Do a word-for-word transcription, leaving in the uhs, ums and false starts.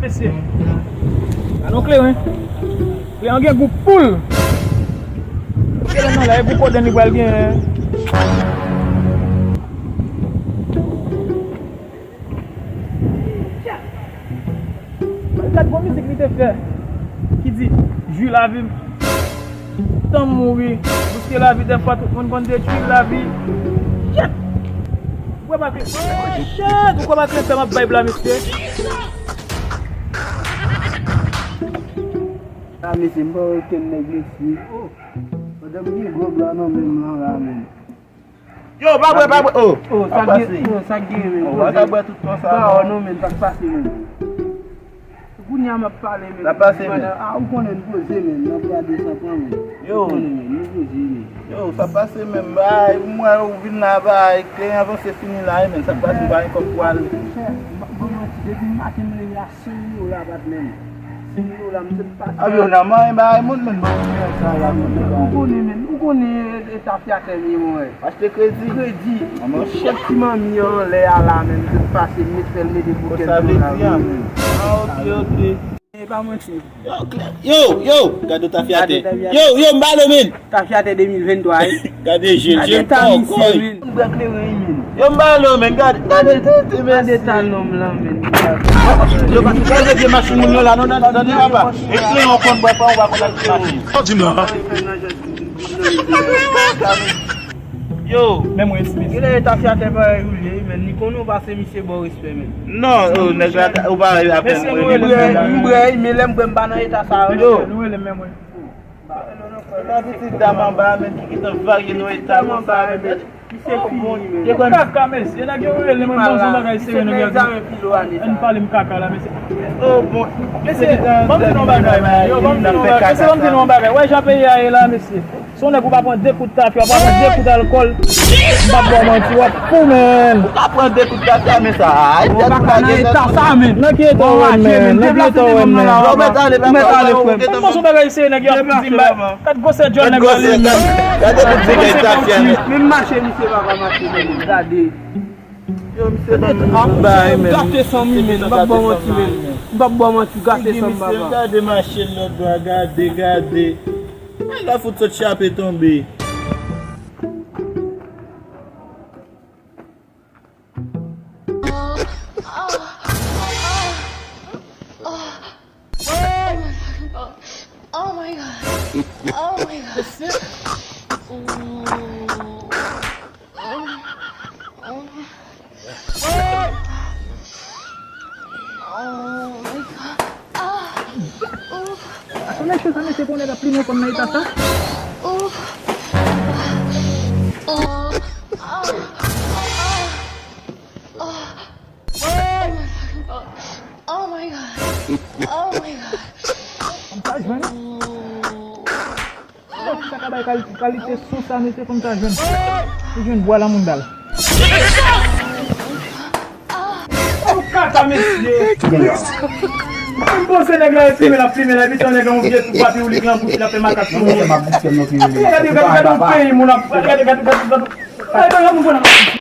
Mesye, gade yon kleren. Kleren an gen gou poul. Kleren nan la, e gou kodenn li pral genyen. Gad gon mizik li te fè ki di, jwi lavi m, tan m mouri, piske lavi dèfwa tout moun konn detwi lavi. Shit! Ou kwè pa kleren, shit! Ou kwè pa kleren fè m ap vibe la, mesye? A mesye, m pa wè okenn nèg mesye. Oh, pandan m gen gwòg la nan men m lan la menm. Yo, pa bwè, pa bwè. Oh, oh, sa gen, oh, sa gen, men. Oh, pa bwè tout tan sa. Ba, oh, non, men, sa k pase, men. Kounye a m ap pale, men. Sa pase, men. A, ou konnen n poze, men. N ap gade sa pran, men. Yo. Ou konnen, men. Nou poze, men. Yo, sa pase, men. Bay, mwen, ou vin la, bay. Kleren avanse fini la, men. Sa pase, bay, kòb pou ale. Chè, m pa manti, depi maten m leve a senk dola, patnè m. Senk dola, m te pase. A, yo, nan manyen bagay moun, men, bon, sa la, moun. Ou konnen, men. Ou konnen eta fyatè m ye, mwen. Achte kredi. Kredi. Chèk ti manmi an anlè a la menm, tout pase, met fè l mete pou kèk dola. Sa vle di a menm. Ah, ok, ok. E pa manti. Yo, yo, yo, gade ta fyate. Yo, yo, m ba l, men. Ta fyate de mil venntwa, wi. Gade je l, je l pa ankò. M bwè kleren, men. Yo, m ba l, men, gade. Gade tete, men. Gade ta nonm lan, men. Yo, pa gade vye machin moun yo la, non, non, non, non, papa. E kleren ou konn bwè pa, ou pa konn achte machin. Sa w di m la? Yo, men mwen Smith. Genlè eta fyatè parèy ou ye, men ni konnen w pase misye ba w respè, men. Non, oh, nèg la, ou pa apèn. Mesye, nou rele m, men mwen, men lè m bwè, m pa nan eta sa yo. Yo. Nou rele m, men mwen. Yon ti dam anba, men ki gentan vage nan eta konsa, men. Misye fini, men. Kaka, mesye, nèg yo rele mwen, bon, son bagay serye, nèg yo. Ann pale m kaka la, mesye. Oh, bon. Mesye, ban m di nou yon bagay, men. Yo, ban m di nou yon bagay. Mesye, ban m di nou yon bagay. Wè jan peyi a ye la, mesye. Si w nèg ou pa pran de kout tafya, ou pa pran de kout alkòl, m p ap ba w manti, w ap fou, men. Ou pa pran de kout tafya, men sa, ay, tèt ou pa gen nan eta sa, men. Nan ki eta w wè m, men? Nan ki eta w wè m, men? Ou mèt ale, papa, ou mèt ale, frè m. Ban m montre w bagay serye, nèg yo ap di m ba. Gad gwosè djòl nèg la li menm. Gade kout figè tafya, men. Men mache, misye pa ka mache, men. Gade. Yo, misye ban m bay, men. Gate san mi, men. M p ap ba w manti, men. M p ap ba w manti, gate san mi, papa. Gade mache lòt bò a, gade, gade. Ay, la fout sot chape tonbe. Oh my God. Oh my God. Ooh. Oh. Oh. Oh my God. Ah. Ooh. Atò mesye, sa mesye pou nèg ap plimen kò m nan eta sa? Ooh. Oh. Oh. Oh. Oh my God. Oh my God. Oh my God. Ou pa jwenn? Ou sa ka bay kal-, kalite son sa, mesye, konn sa jwenn. Ou jwenn bwa la moun dal. Ou kaka, mesye. M panse nèg la e filme, l ap filme la, epi se yon nèg la, yon vye tou papi ou li gran bouch, l ap fè makak sou moun. Gade, gade, gade yon peyi moun ap, gade, gade, gade, gade. Gade, gade, gade moun pran nan